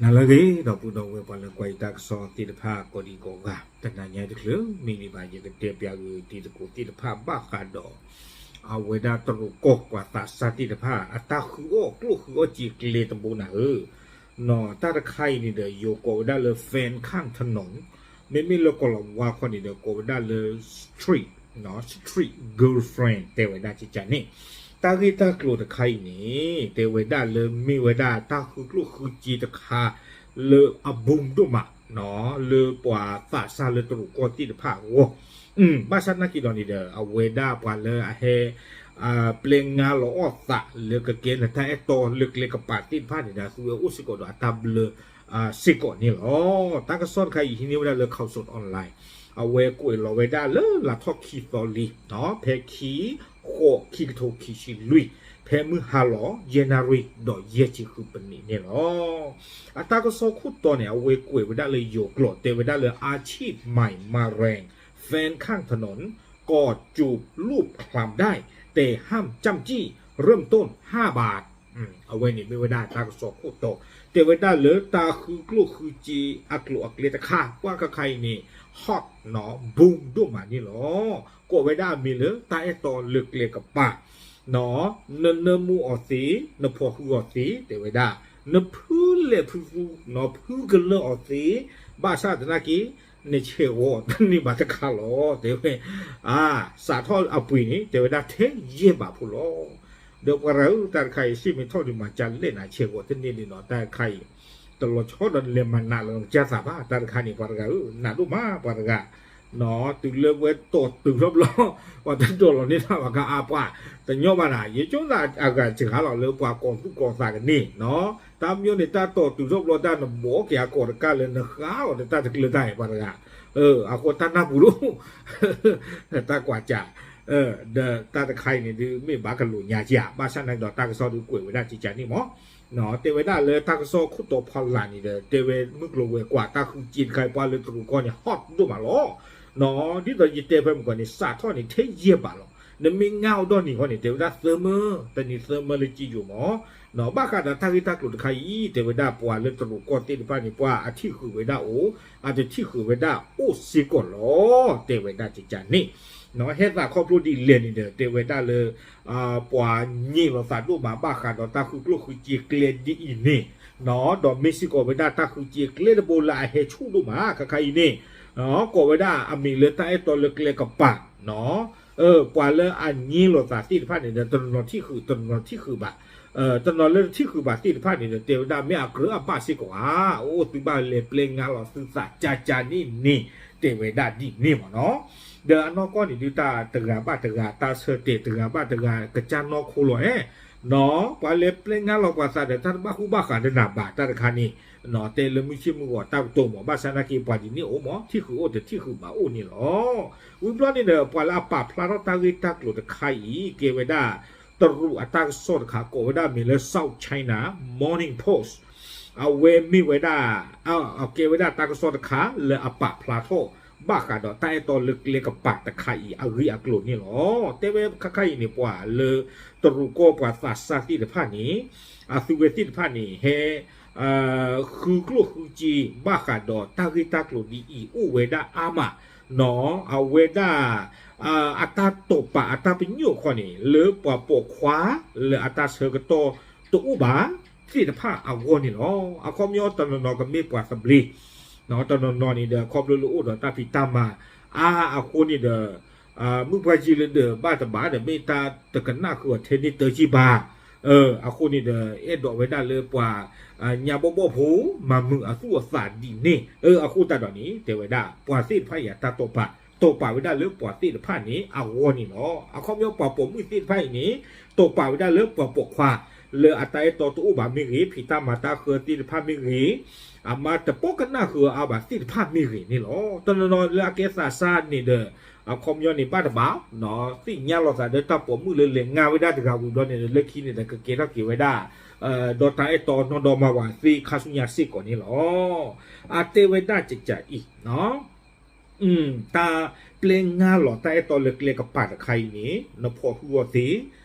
နၤလၢအဂ့ၤ ဒီပုၢ်ဒီဝဲၢ်ပှၤလၢကွၢ်ယတၢ်ကစီၣ်သ့ၣ်တဖၣ်ကိးဒံကိးဂၤ, တနၤညါတချုးမံၤဒံးဘၣ် ယကတဲပျးက့ၤတံၤသကိးသ့ၣ်တဖၣ်ဘၣ်ဃးဒီး အဝဲဒၣ်တရူးကီၢ်ပှၤသးစၢ်သ့ၣ်တဖၣ် အတၢ်ဃုအီၣ်ကျိၣ်ဃုအီၣ်စ့ကျဲတဘိနၤဧၢ, နီၢ် တၢ်တခါအံၤန့ၣ်ဒီး ယိၤကိးဝဲဒၣ်လၢ แฟนข้างถนน, မ့မ့ၢ်လၢကိၤလၤဝါခီန့ၣ်ဒီး ကိးဝဲဒၣ်လၢ street, street girlfriend တဲဝဲဒၣ်ကကန့ၣ်, တၢ်ဂ့ၢ်တၢ်ကျိၤတခါအံၤန့ၣ် တဲဝဲဒၣ်လၢမ့ၢ်ဝဲဒၣ်တၢ်ဃုကျိၣ်ဃုစ့တခါ လၢအဘိဒိၣ်မး လၢပှၤသးစၢ်လၢတရူးကီၢ်သ့ၣ်တဖၣ်အဂီၢ်, ဘၣ်ဆၣ်သနာ်က့ဒီးန့ၣ်ဒီး အဝဲဒၣ်ပှၤလၢအဟဲ ပျဲငါလီၤအီၣ်သးလၢကကဲနတၢ်အဲၣ်တီလၢကျဲကပၤသ့ၣ်တဖၣ်န့ၣ်ဒီး သုဝဲအိၣ်စ့ၢ်ကီးဒီးအတၢ်ဘျၢ စ့ၢ်ကီးန့ၣ်လီၤ. တၢ်ကစီၣ်တခါအံၤဟံးန့ၢ်ဝဲဒၣ်လၢ Khaosod Online, အဝဲကွဲးလီၤဝဲဒၣ်လၢလါထီၣ်ခံသီလံ, ဖဲခံ ဃိး ခံကထိခံဆံလွံၢ်, ဖဲမုၢ်ဟါလီၤ ယဲၢ်နၣ်ရံၣ်ဒီးယဲၢ်ဆံဃုပနံးန့ၣ်လီၤ. အတၢ်ကစီၣ်ခိၣ်တီန့ၣ် အဝဲကွဲးဝဲဒၣ်လၢယိၤကျိာ် တဲဝဲဒၣ်လၢ อาชีพใหม่มาแรง แฟนข้างถนน ก่อจูบลูบคลำได้ แต่ห้ามจ้ำจี้ เริ่มต้นห้าบาท အဝဲန့ၣ်မ့ၢ်ဝဲဒၣ်တၢ်ကစီၣ်ခိၣ်တီ, တဲဝဲဒၣ်လၢတၢ်ဃုကျိၣ်ဃုစ့အကျိၤအကျဲတခါ ပှၤခါခါအံၤန့ၣ် hot နီၢ် boom ဒိၣ်မးန့ၣ်လီၤ. ကိးဝဲဒၣ်အမံၤလၢတၢ်အဲၣ်တီလၢကျဲကပၤ, နီၢ် နနၢမူအီၤသ့, နဖီၣ်ဟုအီၤသ့ တဲဝဲဒၣ်, နဖုလဲၣ်ဖုသူ, နီၢ် ဖုကလၢာ်အီၤသ့, ဘၣ်ဆၣ်သနာ်က့ နဆဲးဂီၤတန့ၢ်ဘၣ်တခါလီၤ တဲဝဲ, အါ စးထီၣ်အပှ့ၤန့ၣ် တဲဝဲဒၣ်ထဲယဲၢ်ဘးဖိလီၤ. ဒီးပှၤတဂၤဧၢ တၢ်တခါအံၤ စ့ၢ်မ့ၢ်ထီၣ်ဒုးမၤကၢ်လဲၣ်နၤ ဆဲးဂီၤတန့ၢ်ဒံးနီၢ် တၢ်တခါအံၤ တလီၤဆီဒီးနလဲၤမၤနးလီၤနကစၢ်သးဘၣ် တၢ်တခါန့ၣ် ပှၤတဂၤဧၢ နးဒိၣ်မးပှၤတဂၤ, နီၢ် တုၤလၢဝဲတီၢ်တုၤထီၣ်ဘျီ ပှၤတတီၢ်လီၤန့ၢ်တၢ်ဘၣ်ကါအါပှၤ, တညီဘၣ်နၤ ယဆိသးအဂၤစှၤလီၤလၢပှၤကိးသူၣ်ကိးသးကန့ၢ်, နီၢ် တၢ်မညီန့ၣ် တၢ်တီၢ်တုၤထီၣ်ဘျီတၢ်နဘိးက့ၤအကိာ်တကၢ်လၢနဃါအီၤဒီးတၢ်တကျၢၤတၢ်အံၤပှၤတဂၤ, အဃိတၢ်နၢ်ပူၤဒိၣ် တၢ်ကွၢ်စး, ဒီးတၢ်တခါအံၤန့ၣ်ဒုး မ့ၢ်ဘၣ်ကလိာ်ညါဧါ, ဘၣ်ဆၣ်သနာ်က့ဒီးတၢ်ကစီၣ်ဒုးကွဲးဝဲဒၣ်ကကန့ၣ်မး, နီၢ် တဲဝဲဒၣ်လၢတၢ်ကစီၣ်ခိၣ်တီဖီလာ်န့ၣ်ဒီး တဲဝဲမုၢ်ကျိၤဝဲၤကွာ်တၢ်ဃုစ့တခါအံၤ ပှၤလၢတရူးကီၢ်န့ၣ် hot ဒိၣ်မးလီၤ, နီၢ် ဒ်သိးယတဲဖဲမုၢ်ကီၢ်န့ၣ် စးထီၣ်န့ၣ် ထဲယဲၢ်ဘးလီၤ, နမ့ၢ်ငါအီၤဒီနံၤဃီန့ၣ် တဲဝဲဒၣ်သၢမၢ, တနံၤသၢမၢလၢကံယိၤမး, နီၢ် ဘၣ်ဃးဒီးတၢ်ဂ့ၢ်တၢ်ကျိၤတခါအံၤ တဲဝဲဒၣ်ပှၤလၢတရူးကီၢ်သ့ၣ်တဖၣ်န့ၣ် ပှၤအထံၣ်ဃုာ်ဝဲဒၣ်အိၣ်, အတထံၣ်ဃုာ်ဝဲဒၣ်အိၣ်စ့ၢ်ကီးလီၤ, တဲဝဲဒၣ်ကကန့ၣ်, နီၢ် ဟဲသးခီဖျိဒ်လဲၣ်န့ၣ်ဒီး တဲဝဲဒၣ်လၢ ပှၤညံးလိာ်သးဒိၣ်မးဘၣ်ဃးဒီးတၢ်ဃုကျိၣ်ဃုစ့ကျဲဒ်အံၤန့ၣ်, နီၢ် ဒီးမ့ၢ်စ့ၢ်ကီးဝဲဒၣ်တၢ်ဃုစ့ကျဲတဘိလၢအဟဲဆူၣ်ဒိၣ်မး ခါခါအံၤန့ၣ်, နီၢ် ကိးဝဲဒၣ်အမံၤလၢတၢ်အဲၣ်တီလၢကျဲကပၤ, နီၢ် ပှၤလၢအညံးလိာ်သးသ့ၣ်တဖၣ်န့ၣ်ဒီး တနီၤထံၣ်ဃုာ် တနီၤထံၣ်ဃုာ်ဘၣ်, တနီၤလၢတထံၣ်ဃုာ်ဘၣ်သ့ၣ်တဖၣ်န့ၣ်ဒီး တဲဝဲဒၣ်မ့ၢ်အကြၢးအဘၣ်စ့ၢ်ကီးဧါ, အိၣ်သုဘၣ်လဲၤပျဲငါလီၤသုသးကကန့ၣ်န့ၣ်, တဲဝဲဒၣ်ဒ်န့ၣ်မးနီၢ် ဒီးအနီၢ်ကီၢ်န့ၣ်ဒုး တၢ်တဂၤဘၣ်တဂၤ တၢ်ဆၢတဲာ်တဂၤဘၣ်တဂၤ ကစၢ်နီၢ်ခိလီၤဧဲ, နီၢ် ပှၤလဲၤပျဲငါလီၤပှၤသးဒီး တၢ်တဘၣ်ဃူဘၣ်ဃးဒီးနၤဘၣ် တၢ်တခါန့ၣ်, နီၢ် တဲလၢမုၢ်ဆ့ၣ်မုၢ်ဂီၤတၢ်ကတိၤမး ဘၣ်ဆၣ်သနာ်က့ ပှၤဒ်န့ၣ်အိၣ်မး ထံၣ်ဃုာ်အိၣ်တထံၣ်ဃုာ်ဘၣ်အိၣ်န့ၣ်လီၤ. ဝံၤဘျီန့ၣ်ဒီး ပှၤလၢအပာ်ဖျါထီၣ်တၢ်ဂ့ၢ်တၢ်ကျိၤတခါအံၤ ကဲဝဲဒၣ် တရူးအတၢ်ကစီၣ်တခါ ကိးဝဲဒၣ်မ့ၢ်လၢ South China Morning Post, အဝဲမ့ၢ်ဝဲဒၣ် ကဲဝဲဒၣ်တၢ်ကစီၣ်တခါလၢအပာ်ဖျါထီၣ် ဘၣ်ဃးဒီးတၢ်အဲၣ်တီလၢကျဲကပၤတခါအံၤ အဂ့ၢ်အကျိၤန့ၣ်လီၤ. တဲဝဲခါခါအံၤန့ၣ် ပှၤလၢတရူးကီၢ်ပှၤသးစၢ်သ့ၣ်တဖၣ်န့ၣ် အသုဝဲသ့ၣ်တဖၣ်န့ၣ် ဟဲ ဃုကျိၣ်ဃုစ့ ဘၣ်ဃးဒီးတၢ်ဂ့ၢ်တၢ်ကျိၤဒ်အံၤ အိၣ်ဝဲဒၣ်အါမး, နီၢ် အဝဲဒၣ် အတၢ်တိာ်ပာ်အတၢ်ပညိၣ်ခီန့ၣ် လၢပှၤပိာ်ခွါလၢအတၢ်ဆၢကတီၢ်တအိၣ်ဘၣ်သ့ၣ်တဖၣ်အဂီၢ်န့ၣ်လီၤ. အခီပညီတနီၤနီၤကမ့ၢ်ပှၤသဘျ့, တနီၤနီၤန့ၣ်ဒီး ခီဖျိလၢအိၣ်ဒီးတၢ်ဖံးတၢ်မၤအါအဃိန့ၣ်ဒီး မုၢ်ပှၢ်ယံၤလၢဒၢးဘၣ်တဘၣ်ဒီး မ့ၢ်တၢ်တကနၣ်ဃုာ်အီၤထဲန့ၣ်တၢ်ကံၢ်ဘၣ်, အဃိန့ၣ်ဒီး အဲၣ်ဒိးဝဲဒၣ်လၢပှၤ ညါဘီၣ်ဘီၣ်ဖိ မၤမုာ်အသူၣ်အသးဒ်န့ၣ်, အဃိသတးဒီးန့ၣ် တဲဝဲဒၣ် ပှၤသ့ၣ်တဖၣ်အံၤအတၢ်တိာ်ပာ် တိာ်ပာ်ဝဲဒၣ်လၢပှၤသ့ၣ်တဖၣ်န့ၣ် အဂီၢ်န့ၣ်လီၤ. အခီပညီပှၤပိာ်မုၣ်သ့ၣ်တဖၣ်အံၤန့ၣ် တိာ်ပာ်ဝဲဒၣ်လၢပှၤပိာ်ခွါ လၢအတၢ်အဲၣ်တီတအိၣ်ဘၣ်မ့ၢ်ဂ့ၤ, ဖံးတၢ်မၤတၢ်ဃၢသ့ၣ်တဖၣ်မ့ၢ်ဂ့ၤ, အမါတပိာ်ကနၣ်ဃုာ်အါဘၣ်သ့ၣ်တဖၣ်မ့ၢ်ဂ့ၤန့ၣ်လီၤ. တနီၤနီၤလၢအကဲသးစၢ်န့ၣ်ဒီး အခီပညီန့ၣ်ဘၣ်တဘၣ်, သ့ၣ်ညါလိာ်သးဒီးတၢ်ပိာ်မုၣ်လၢလဲၤငါဝဲဒၣ်တဂၤဝံၤဘျီန့ၣ်ဒီး လၢခံန့ၣ်ဒီး ကကဲထီၣ်က့ၤဝဲဒၣ် ဒီးတၢ်အဲၣ်တီနီၢ်ဒီမါဝၤသ့ခါဆူညါစ့ၢ်ကီးန့ၣ်လီၤ. အတဲဝဲဒၣ်ကကးအံၤ တၢ်ပျဲငါလီၤတၢ်အဲၣ်တီလၢကျဲကပၤတခါအံၤန့ၣ် နဖီၣ်ဟုအီၤသ့,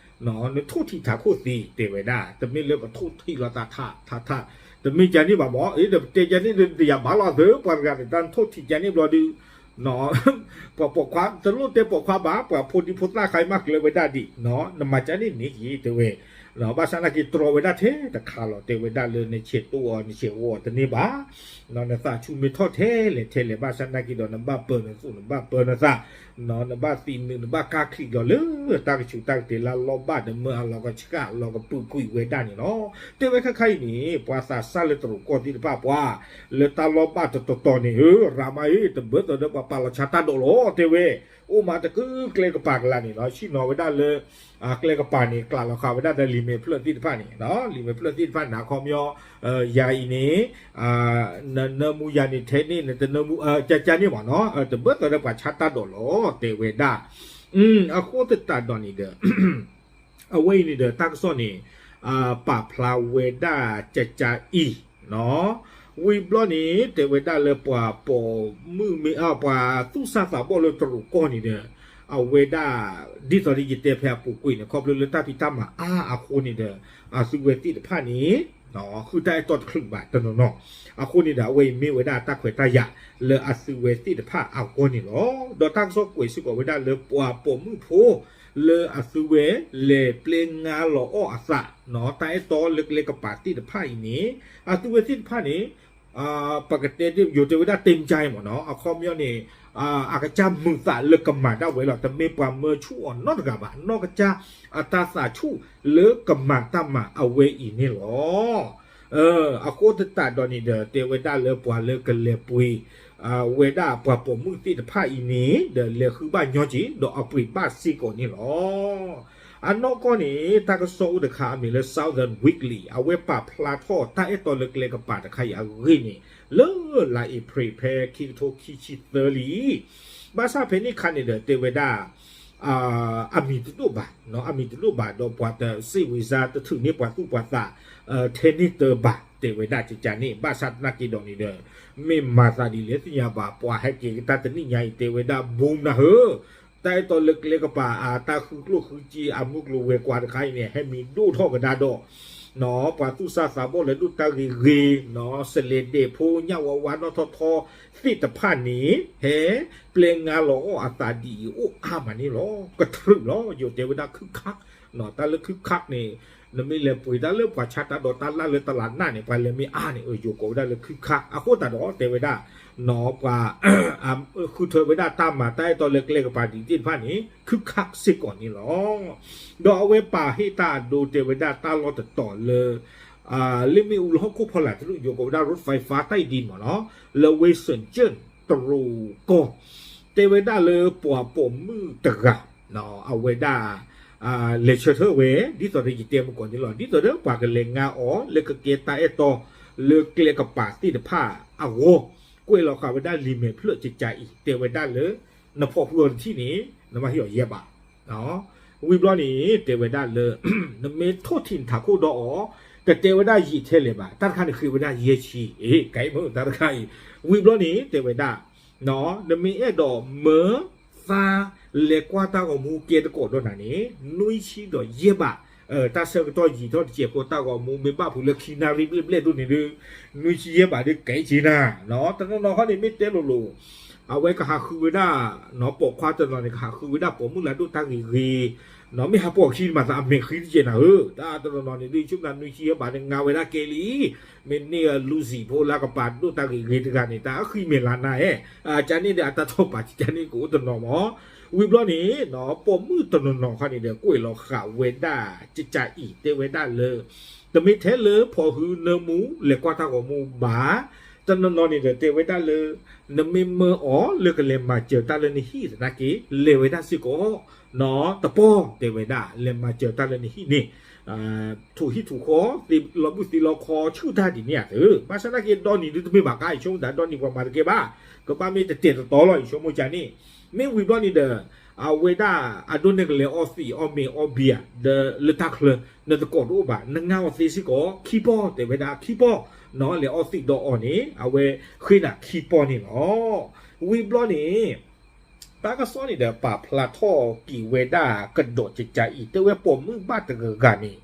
နထိၣ်ထံးထးခိၣ်သ့ တဲဝဲဒၣ်, တမ့ၢ်လၢပထိၣ်ထံးလိာ်သးထးထးထး တမ့ၢ်ကန့ၣ်ဘၣ်မၢ်, အ့ ဒီးပတဲကန့ၣ်ဒီး တယာ်ဘၣ်လီၤသၢ ပှၤတဂၤန့ၣ် တၢ်ထိၣ်ထံးကန့ၣ်ဘျီဒုး ပှၤပိာ်ခွါ တလိၣ်တဲပိာ်ခွါဘၣ်, ပှၤဖိဒံဖိသၣ်ခါအံၤမးကျဲဝဲဒၣ်ဒံး, နမၤကန့ၣ်န့ၣ်က့ၤ တဲဝဲ, ဘၣ်ဆၣ်နာ်က့ၤတြီဝဲဒၣ်ထဲတခါလီၤ, တဲဝဲဒၣ်လၢနဆဲးတိၢ်အီၤ နဆဲးဂီၤအီၤတန့ၢ်ဘၣ်, နသးဆူၣ်မ့ၢ်ထီၣ်ထဲလဲၣ်ထဲလဲၣ် ဘၣ်ဆၣ်နာ်က့ၤဒီး နဘၣ်ပၢနသူၣ် နဘၣ်ပၢနသး နဘၣ်သံနုာ် နဘၣ်ကၢ်ချံးဒီးလၢတၢ်ကဆူးတၢ်ကတ့ၤလၢလီၢ်ဘၣ်ဒီး မၢအလီၤကဆှၣ်လီၤကပုာ်ကွံာ်ဝဲဒၣ်န့ၣ်လီၤ. တဲဝဲခဲခါအံၤန့ၣ် ပှၤသးစၢ်လၢတရူးကီၢ်သ့ၣ်တဖၣ် ပှၤလၢတၢ်လီၢ်ဘၣ်တတီၤတီၤန့ၣ် ဧၢ ရၤမါဧၢ တဘၢၣ်သီဒီးပှၤပာ်လီၤဆါတၢ်ဒိးလီၤ တဲဝဲ, အိၣ်မးတကုကျဲကပၤကလါန့ၣ်လီၤ. ဆ့ၣ်နီၤဝဲဒၣ်လၢ ကျဲကပၤန့ၣ် ကျးလီၤဃာ်ဝဲဒၣ်ဒီးလံာ်မဲာ်ဖျၢၣ်သ့ၣ်တဖၣ်န့ၣ်, လံာ်မဲာ်ဖျၢၣ်သ့ၣ်တဖၣ်န့ၣ် အခီပညီ ယၤအံၤန့ၣ် နနၢမူယၤန့ၣ်ထဲန့ၣ် နတနၢမူ ကကန့ၣ်မးနီၤ တဘၢၣ်သီဒီးပှၤဆါတၢ်ဒိးလီၤ တဲဝဲဒၣ်. အဃိသတးဒီးန့ၣ်ဒီး အဝဲအံၤန့ၣ်ဒီး တၢ်ကစီၣ်န့ၣ် ပာ်ဖျါဝဲဒၣ်ကကအံၤ ဝံၤဘျီန့ၣ် တဲဝဲဒၣ်လၢပှၤပိာ်မုၣ်မ့ၢ် ပှၤသူၣ်စၢ်သးဘီၣ်လၢတရူးကီၢ်န့ၣ်ဒီး အဝဲဒၣ် ဒ်သိးဒီးယတဲဖဲအပူၤကွံာ်န့ၣ် ခီဖျိလၢတၢ်ဖံးတၢ်မၤအါအဃိန့ၣ်ဒီး အသုဝဲသ့ၣ်တဖၣ်န့ၣ် ဃုတၢ်အဲၣ်တီတချုးဘၣ်တနီၤနီၤ, အဃိန့ၣ်ဒီး အဝဲအံၤမ့ၢ်ဝဲဒၣ်တၢ်ခွဲးတၢ်ယာ်လၢအသုဝဲသ့ၣ်တဖၣ်အဂီၢ်န့ၣ်လီၤ. ဒီးတၢ်ကစီၣ်ကွဲးစ့ၢ်ကီးဝဲဒၣ်လၢပှၤပိာ်မုၣ်ဖိ လၢအသုဝဲလဲၤပျဲငါလီၤအီၣ်အသး တၢ်အဲၣ်တီလၢကျဲကပၤသ့ၣ်တဖၣ်အံၤန့ၣ် အသုဝဲသ့ၣ်တဖၣ်န့ၣ် ပကတဲယိၤတဲဝဲဒၣ် တ့ၢ်ကၠါမ့ၢ်နီၤ အခီပညီန့ၣ် အကစၢ်မုာ်သးလၢကမၤဒၣ်ဝဲလီၤ. တမ့ၢ်ပှၤမၢဆူၣ်အီၤနီတဂၤဘၣ်, နီၢ်ကစၢ်အတၢ်သးဆူၣ်လၢကမၤတၢ်မၤအဝဲအံၤန့ၣ်လီၤ. အဃိသတးဒီးန့ၣ်ဒီး တဲဝဲဒၣ်လၢပှၤလၢကလဲၤပှ့ၤ ဝဲဒၣ်ပှၤပိာ်မုၣ်သ့ၣ်တဖၣ်အံၤန့ၣ် ဒီးလဲၤဃုဘၣ်ညီက့ၤ ဒီးအပှ့ၤဘၣ်စ့ၢ်ကီးန့ၣ်လီၤ. အနီၢ်ကီၢ်န့ၣ် တၢ်ကစီၣ်အိၣ်တခါအမံၤလၢ Southern Weekly အဝဲပာ်ဖျါထီၣ်တၢ်အဲၣ်တီလၢကျဲကပၤတခါအံၤအဂ့ၢ်န့ၣ် လၢလါအ့ဖြ့ၣ်ဖဲခံကထိခံဆံသၢလံ. ဘၣ်ဆၣ်ဖဲန့ၣ်ခါန့ၣ်ဒီး တဲဝဲဒၣ် အမံၤတဒိၣ်ဘၣ်, အမံၤတဒိၣ်ဘၣ်ဒီးပှၤတစ့ၣ်ဝံၤစါတထုးန့ၢ်ပှၤသူၣ်ပှၤသး ထဲန့ၣ်တဘၣ် တဲဝဲဒၣ်ကကန့ၣ် ဘၣ်ဆၣ်သနာ်က့ဒီးန့ၣ်ဒီး မ့ၢ်မၤသးဒ်လဲၣ်သ့ၣ်ညါဘၣ် ပှၤဟဲက့ၤကတၢၢ်တနံၣ်ညါအံၤ တဲဝဲဒၣ် boom နၤဧၢ, တၢ်အဲၣ်တီလၢကျဲကပၤအတၢ်ဃုကျိၣ်ဃုစ့အမုၢ်ကျိၤဝဲၤကွာ်တခါအံၤန့ၣ် ဟဲမံၤဒိၣ်ထီၣ်ကဒါဒီး ပှၤသူၣ်စၢ်သးဘီၣ်လၢဒိၣ်တၢ်ဂ့ၤဂ့ၤ, စလဲၤဒဲးဖိညၣ်ဝါဝါနီၢ်ထီၣ်ထီသ့ၣ်တဖၣ်န့ၣ် ဟဲပျဲငါလီၤအီၣ်အသးဒ်အံၤအိၣ်အါမးန့ၣ်လီၤ. ကတြူးလီၤ ယိၤတဲဝဲဒၣ်ခုခး, တၢ်လၢခုခးန့ၣ် နမ့ၢ်လဲၤပှ့ၤတၢ်လၢပှၤဆါတၢ်ဒိးတၢ်လၢ်လၢတလးနၢ်န့ၣ် ပှၤလဲၤမ့ၢ်အါန့ၣ် ယိၤကိးဝဲဒၣ်လၢခုခး. အဃိသတးဒီးတဲဝဲဒၣ် ပှၤ ဃုထၢဝဲဒၣ်တၢ်မၤတၢ်အဲၣ်တီလၢကျဲကပၤဒ်သ့ၣ်တဖၣ်န့ၣ် ခုခးစ့ၢ်ကီးန့ၣ်လီၤ. ဒီးအဝဲပာ်ဟ့ၣ်တၢ်အဒိတဲဝဲဒၣ်တၢ်လီၢ်တတီၤလၢ လ့ၣ်မ့ၣ်အူလၢဟီၣ်ခိၣ်ဖီလာ်တရူး ယိၤကိးဝဲဒၣ် ရူးဖဲးဖါ တၢ်အံၤဒ်မ့ၢ်နီၤ လၢဝ့ၢ်စၣ်ကၠၢၣ်တရူးကီၢ် တဲဝဲဒၣ်လၢပှၤပိာ်မုၣ်တဂၤ အဝဲဒၣ် လဲၤဆၢထၢၣ်ဝဲ ဒ်သိးဒီးယတဲမုၢ်ကီးန့ၣ်လီၤ. ဒ်သိးဒီးပှၤကလဲၤငါအီၤ လၢကကဲတၢ်အဲၣ်တီလၢကျဲကပၤသ့ၣ်တဖၣ်အဂီၢ် ကွဲးလီၤဃာ်ဝဲဒၣ်လံာ်မဲာ်ဖျၢၣ်ကကၤအံၤ တဲဝဲဒၣ်လၢ နဖီၣ်ဃုာ်အီၤတထံၣ်န့ၣ် နဘၣ်ဟ့ၣ်အီၤယဲၢ်ဘး ဝံၤဘျီန့ၣ် တဲဝဲဒၣ်လၢ နမ့ၢ်ထိၣ်ထံၣ်နထးခိၣ်ဒီးအီၤ တတဲဝဲဒၣ်ယံာ်ထဲလဲၣ်ဘၣ် တၢ်တခါန့ၣ်ဃ့ဝဲဒၣ်ယဲၢ်ဆံ အ့ ကဲမုၢ်တၢ်တခါအံၤ ဝံၤဘျီန့ၣ် တဲဝဲဒၣ် နမ့ၢ်အဲၣ်ဒိးမၢသါလဲၤကွၢ်တၢ်ဂီၤမူကဲသကိးဒီးနၤန့ၣ် နွံဆံဒီးယဲၢ်ဘး တၢ်ဆၢကတီၢ်ယံာ်ထီၣ်တစဲးဖိ တၢ်ဂီၤမူမ့ၢ်ဘၣ်ဖုးလၢခံနၣ်ရံၣ်ဘျဲၣ်ဘျဲၣ်ဒိၣ်န့ၣ်ဒီး နွံဆံယဲၢ်ဘးဒီးကဲက့ၤနၤ တနီၤနီၤခီန့ၣ်မ့ၢ်တဲလိၤလိၤ အဝဲကဟးဃုဝဲဒၣ် ပိာ်ခွါတနီၤန့ၣ် ကဟးဃုဝဲဒၣ်ပိာ်မုၣ်လၢဒိၣ်တၢ်ဂ့ၤဂ့ၤ မ့ၢ်ဟးပိာ်ခံမၤသးအမဲာ်ဃံတကဲးနၤဧၢ တၢ်တနီၤနီၤန့ၣ်ဒ်ဆိကမိၣ်နွံဆံယဲၢ်ဘးန့ၣ် ငါဝဲဒၣ်ကဲလံ မ့ၢ်န့ၢ်လူၤစံာ်ဖိလၢကပၤဒိၣ်တၢ်ဂ့ၤဂ့ၤတဂၤန့ၣ် တၢ်အဃံမဲာ်လါနါဧဲ ကန့ၣ်ဒီးအတၢ်ထီၣ်ပာ်ကန့ၣ်ကအိၣ်တနီၤမး ဝံၤဘျီန့ၣ် ပိာ်မုၣ်တနီၤနီၤခီန့ၣ်ဒီး ကွဲးလီၤဃာ်ဝဲဒၣ်ကကၤအံၤ တဲဝဲဒၣ်လၢ တမ့ၢ်ထဲလၢဖီၣ်ဟုနၢမူ လဲၤကွၢ်တၢ်ဂီၤမူဘၣ် တနီၤနီၤန့ၣ်ဒီး တဲဝဲဒၣ်လၢ နမ့ၢ်မၢအီၤလၢကလဲၤမၤစၢၤတၢ်လၢနဟံၣ်သနာ်က့ လဲၤဝဲဒၣ်စ့ၢ်ကီး တပီၢ်တဲဝဲဒၣ် လဲၤမၤစၢၤတၢ်လၢနဟံၣ်န့ၣ် ထူးဟံၣ်ထူးဃီ သ့လီၤဘုၣ်သ့လီၤခီဆူၣ်တၢ်ဒ်န့ၣ်ဧါသၢ ဘၣ်ဆၣ်သနာ်က့ဒီနံၤဒုတမ့ၢ်ဘၣ်ကါ ယဆိကမိၣ်တၢ်ဒီနံၤပှၤမၤတကဲဘၣ် ကဘၣ်မ့ၢ်တတဲာ်တတီလီၤ ယဆိကမိၣ်ကန့ၣ် မ့ၢ်ဝံၤဘျီန့ၣ်ဒီး အဝဲဒၣ်အဒိးနဲၣ်ကလဲၤအီသံးအီမ့ၤအီဘံယၤ ဒီးလၢတၢ်ချၢ နသကိးတအိၣ်ဘၣ် နငါအီၤသ့စ့ၢ်ကီး ခံပီၢ် တဲဝဲဒၣ်ခံပီၢ် လဲၤအီသံးဒီးအီၤန့ၣ် အဝဲဃ့နၤခံပီၢ်န့ၣ်လီၤ. ဝံၤဘျီန့ၣ် တၢ်ကစီၣ်န့ၣ်ဒီးပာ်ဖျါထီၣ်က့ၤဝဲဒၣ်ကဒီးကကၤအံၤ တဲဝဲပိာ်မုၣ်ဘၣ်တဂၤဂၤန့ၣ်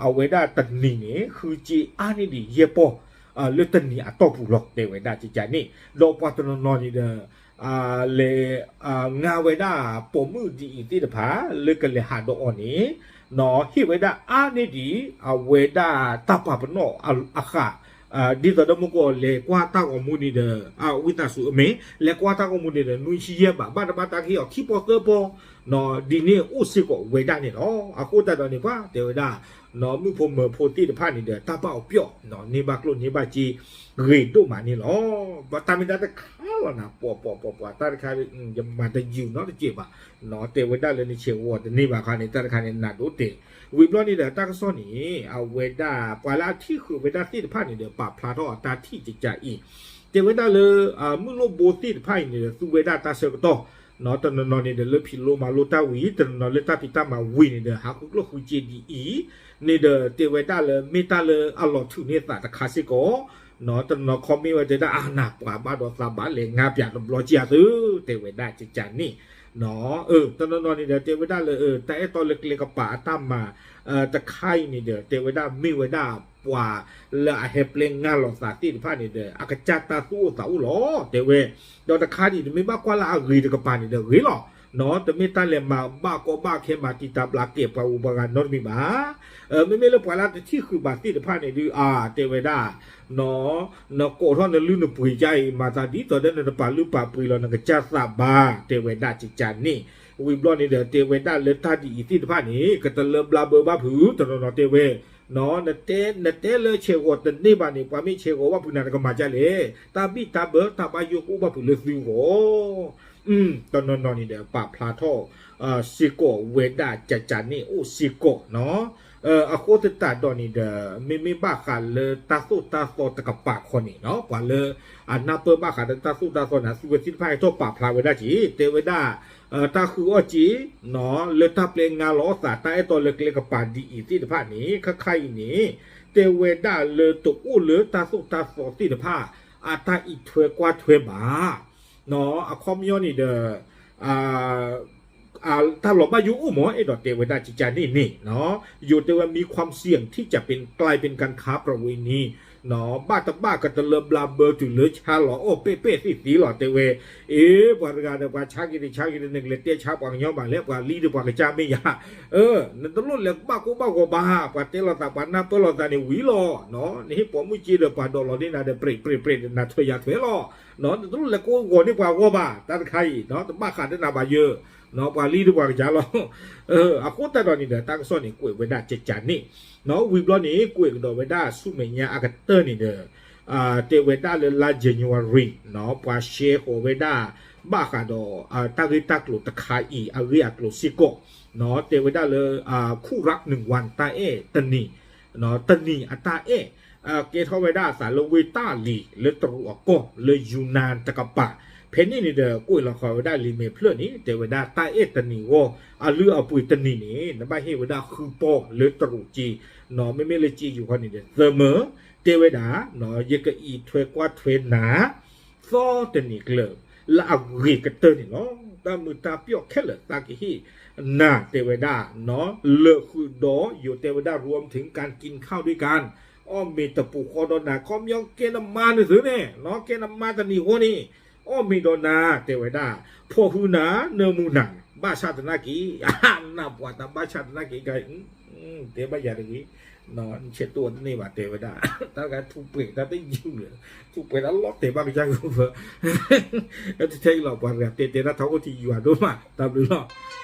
အဝဲဒၣ်တနံၤန့ၣ် ဃုစ့အါန့ၢ်ဒံးယဲၢ်ပီၢ် လၢတနံၤအတီၢ်ပူၤလီၤ တဲဝဲဒၣ်ကကန့ၣ် ဒီးပှၤတနီၤနီၤန့ၣ်ဒီး လဲၤ ငါဝဲဒၣ်ပိာ်မုၣ်ဒ်အံၤသ့ၣ်တဖၣ် လၢကလဲၤဟးဒီးအီၤန့ၣ် ဟ့ၣ်ဝဲဒၣ်အါန့ၢ်ဒံး အဝဲဒၣ်တၢ်ပာ်ပနီၣ်အဃၣ် ဒ်သိးဒီးမုၢ်ကီၢ်လဲၤကွၢ်တၢ်ဂီၤမူန့ၣ်ဒီး ဝံသးစူၤအမ့ၢ် လဲၤကွၢ်တၢ်ဂီၤမူန့ၣ်ဒီး နွံဆံယဲၢ်ဘး ဘၣ်တဘၣ်တၢ်ကဟ့ၣ်အီၤခံပီၢ်သၢပီၢ် ဒ်န့ၣ်အိၣ်စ့ၢ်ကီးဝဲဒၣ်န့ၣ်လီၤ. အဃိသတးဒီးန့ၣ် ပှၤတဲဝဲဒၣ် မုၣ်ဖိမၢၤဖိသ့ၣ်တဖၣ်န့ၣ်ဒီး တၢ်ဘၣ်အီၤပျီ န့ၢ်ဘၣ်ကျိၣ်န့ၢ်ဘၣ်စ့ ဂ့ၤဒိၣ်မးန့ၣ်လီၤ. တၢ်မ့ၢ်တၢ်တခါလီၤနၤ ပှၤပှၤပှၤပှၤ တၢ်တခါ ယမၤတယုာ်နီတစဲးဘၣ် တဲဝဲဒၣ်လၢနဆဲးဂီၤတန့ၢ်ဘၣ်ခါန့ၣ် တၢ်တခါန့ၣ် နးဒိၣ်တဲာ် ဝံၤဘျီန့ၣ်ဒီး တၢ်ကစီၣ်န့ၣ် အဝဲဒၣ် ပှၤလၢအထံၣ်ဃုာ်ဝဲဒၣ်သ့ၣ်တဖၣ်န့ၣ်ဒီး ပာ်ဖျါထီၣ်အတၢ်ထံၣ်ကကးအံၤ တဲဝဲဒၣ်လၢ မုၢ်လိၣ်ဘိသ့ၣ်တဖၣ်အံၤန့ၣ်ဒီး သူဝဲဒၣ်တၢ်ဆၢကတီၢ် တနီၤနီၤန့ၣ်ဒီး လၢဖံးလိမၤလိတၢ်ဝံၤ တနီၤနီၤလၢတၢ်ဖံးတၢ်မၤဝံၤန့ၣ်ဒီး ဟးဃုကျိၣ်ဃုစ့ဒ်အံၤ န့ၣ်ဒီး တဲဝဲဒၣ်လၢမ့ၢ်တၢ်လၢအလီၤထုးန့ၢ်သးတခါစ့ၢ်ကီး တနီၤခီမ့ၢ်ဝဲတဲဒၣ် အနၢ်ပှၤဘၣ်ဒီးသးဘၣ်လဲၤငါပၠးတဘျီက့ၤအသု တဲဝဲဒၣ်ကကန့ၣ် တနီၤနီၤန့ၣ်ဒီး တဲဝဲဒၣ်လၢ တၢ်အဲၣ်တီလၢကျဲကပၤအတၢ်မၤ တခါအံၤန့ၣ်ဒီး တဲဝဲဒၣ်မ့ၢ်ဝဲဒၣ်ပှၤလၢအဟဲပျဲငါလီၤသးသ့ၣ်တဖၣ်န့ၣ်ဒီး အကစၢ်တၢ်သူၣ်အိၣ်သးအိၣ်လီၤ တဲဝဲ ဒီးတခါဒံး တမ့ၢ်ဘၣ်ကွၢ်လၢအဂ့ၤတကပၤန့ၣ်ဒီးဂ့ၤလီၤ တမ့ၢ်တၢ်လဲၤမၤဘၣ်ကီဘၣ်ခဲမၤတံာ်တာ်ဘျးကဲာ်ပှၤဂုၤပှၤဂၤနီတမံၤဘၣ် မ့မ့ၢ်လၢပှၤလၢတထံၣ်ဃုာ်ဘၣ်သ့ၣ်တဖၣ်န့ၣ်ဒုး အါ တဲဝဲဒၣ် နကိးထီၣ်နလုၢ်နပှ့ၤကါအံၤ မၤသးဒ်သိးဒီးနတပာ်လုၢ်ပာ်ပှ့ၤလီၤ နကစၢ်သးဘၣ် တဲဝဲဒၣ်ကကန့ၣ် ဝံၤဘျီန့ၣ်ဒီး တဲဝဲဒၣ်လၢတၢ်ဒ်အံၤသ့ၣ်တဖၣ်န့ၣ် ကတလၢဘျါဘၢဘၣ်ဖုး တနီၤနီၤတဲဝဲ နတဲလၢဆဲးဂီၤတန့ၢ်ဘၣ်န့ၣ် ပှၤမ့ၢ်ဆဲးဂီၤဘၣ်ဖုးနၤ နကမၤဒ်လဲၣ် တၢ်ဘံၣ်တၢ်ဘၢတၢ်ဘၣ်ယိၣ်ကအိၣ်ဘၣ်ဖုးလၢသုဂီၢ် တနီၤနီၤန့ၣ်ဒီး ပာ်ဖျါထီၣ် စ့ၢ်ကီးဝဲဒၣ်ကကန့ၣ်အိၣ်စ့ၢ်ကီးနီၤ အဃိသတးဒီးန့ၣ်ဒီး မ့မ့ၢ်ဘၣ်ဃးလၢတၢ်သိၣ်တၢ်သီတကပၤခီန့ၣ်နီၤ ပှၤလၢအနၢ်ပၢၢ်ဘၣ်ဃးလၢတၢ်သိၣ်တၢ်သီန့ၣ် သူဝဲသ့ၣ်တဖၣ်ဟဲထီၣ်ပာ်ဖျါဝဲဒၣ်က့ၤ တဲဝဲဒၣ် တၢ်ဃုအီၣ်စ့ လၢတၢ်ပျဲငါလီၤအသး တၢ်အဲၣ်တီလၢကျဲကပၤဒ်အံၤသ့ၣ်တဖၣ်န့ၣ် ခါခါအံၤန့ၣ် တဲဝဲဒၣ်လၢတအိၣ်လၢတၢ်သိၣ်တၢ်သီသ့ၣ်တဖၣ် အတၢ်အံးထွဲကွၢ်ထွဲဘၣ် အခီပညီန့ၣ်ဒီး တၢ်လီၤဘၣ်ယိၣ်အိၣ်မး အဲၣ်ဒိးတဲဝဲဒၣ်ကကန့ၣ်န့ၣ် ယိၤတဲဝဲ มีความเสี่ยงที่จะเป็น กลายเป็นการค้าประเวณี ဘၣ်တဘၣ်ကတလၢဘျါဘၢတုၤလၢဆါလီၤအီၣ်ပဲၣ်ပဲၣ်သ့ၣ်သ့ၣ်လီၤ တဲဝဲ အ့ ပှၤတဂၤဒီးပှၤဆါက့ၤတဆါက့ၤဒီး နကလဲၤတဲဆါပှၤကညီဘၣ်လဲၣ် ပှၤလံဒီးပှၤကစၢ်မ့ၢ်ယၤ နတလိၣ်လဲၤဘၣ်ကိၢ်ဘၣ်ဂီၤဘၣ် ပှၤတဲလိာ်သးပှၤနၢ်ပၢၢ်လိာ်သးန့ၣ်ဝံၤလီၤ နဟ့ၣ်ပိာ်မုၣ်စ့ဒီးပှၤဒိးလီၤန့ၢ်နၤဒီး ပြဲးပြဲးပြဲးဒီး နၤထွဲယၤထွဲလီၤ နတလိၣ်လဲၤကိၢ်ဂီၤန့ၢ်ပှၤဂီၢ်ဘၣ် တၢ်တခါအံၤ တဘၣ်ဃးဒီးနၤဘၣ်ယၢ ပှၤလံဒီးပှၤကစၢ်လီၤ အဃိသတးဒီးန့ၣ်ဒီး တၢ်ကစီၣ်န့ၣ်ကွဲးဝဲဒၣ်ကကန့ၣ် ဝံၤဘျီန့ၣ် ကွဲးကဒီးဝဲဒၣ်ဆူမဲာ်ညါအကတၢၢ်န့ၣ်ဒီး တဲဝဲဒၣ်လၢလါ January ပှၤရှဲဃီၤဝဲဒၣ် ဘၣ်ဃးဒီး တၢ်ဂ့ၢ်တၢ်ကျိၤတခါအံၤ အဂ့ၢ်အကျိၤစ့ၢ်ကီး တဲဝဲဒၣ်လၢ ခုရၣ်နုၣ်ဝၣ် တၢ်အဲၣ်တနံၤ တနံၤအတၢ်အဲၣ် ကဲထီၣ်ဝဲဒၣ်အသးလၢဝ့ၢ်တၢ်လံၤ လၢတရူးအကီၢ် လၢယူနၣ်တကပၤ ဖဲန့ၣ်န့ၣ်ဒီး ကွဲးလီၤဃာ်ဝဲဒၣ်လံာ်မဲာ်ဖျၢၣ်န့ၣ် တဲဝဲဒၣ်တၢ်အဲၣ်တနံၤအဂီၢ် အလုၢ်အပှ့ၤတနံၤန့ၣ် နဘၣ်ဟ့ၣ်ဝဲဒၣ်ဃုပီၢ်လၢတရူးက့ မ့မ့ၢ်လၢက့ယူၤခီန့ၣ်ဒီး သၢမၢ တဲဝဲဒၣ် ယကအံးထွဲကွၢ်ထွဲနၤ သီတနံၤကျၢၤ လၢအဂ့ၤကတၢၢ်န့ၣ်လီၤ. တၢ်မုာ်တၢ်ပျီၣ်ခဲလၢာ်သးကဟ့ၣ်နၤ တဲဝဲဒၣ် လၢာ်ဃုာ်ဒီး ယိၤတဲဝဲဒၣ် รวมถึงการกินข้าวด้วยกัน အီၣ်မ့ၤတပူၤဃီဒီးနၤ ခီပညီကဲနမါန့ၣ်သုန့ၣ် ကဲနမါတနံၤဃီန့ၣ် အီၣ်မ့ၤဒီးနၤ တဲဝဲဒၣ် ဖီၣ်ဃုနၤ နၢမူနၤ ဘၣ်ဆၣ်သနာ်က့ နၢ်ပှၤတၢ်ဘၣ်ဆၣ်သနာ်က့ တဲဘၣ်ယၤတဂ့ၤ ဆဲးတိၢ်တန့ၢ်ဘၣ် တဲဝဲဒၣ် တၢ်တခါထူးပှဲၤတၢ်တယုၢ်လၢ ထူးပှဲၤတၢ်လီၤတဲာ်ဘၣ်ကစၢ်ကဖၢ ထဲအံၤလီၤ ပှၤတဂၤတဲတဲတၢ်ထီခိၣ်ထံးယွၤဒိၣ်မး တၢ်ဘျုးလီၤ.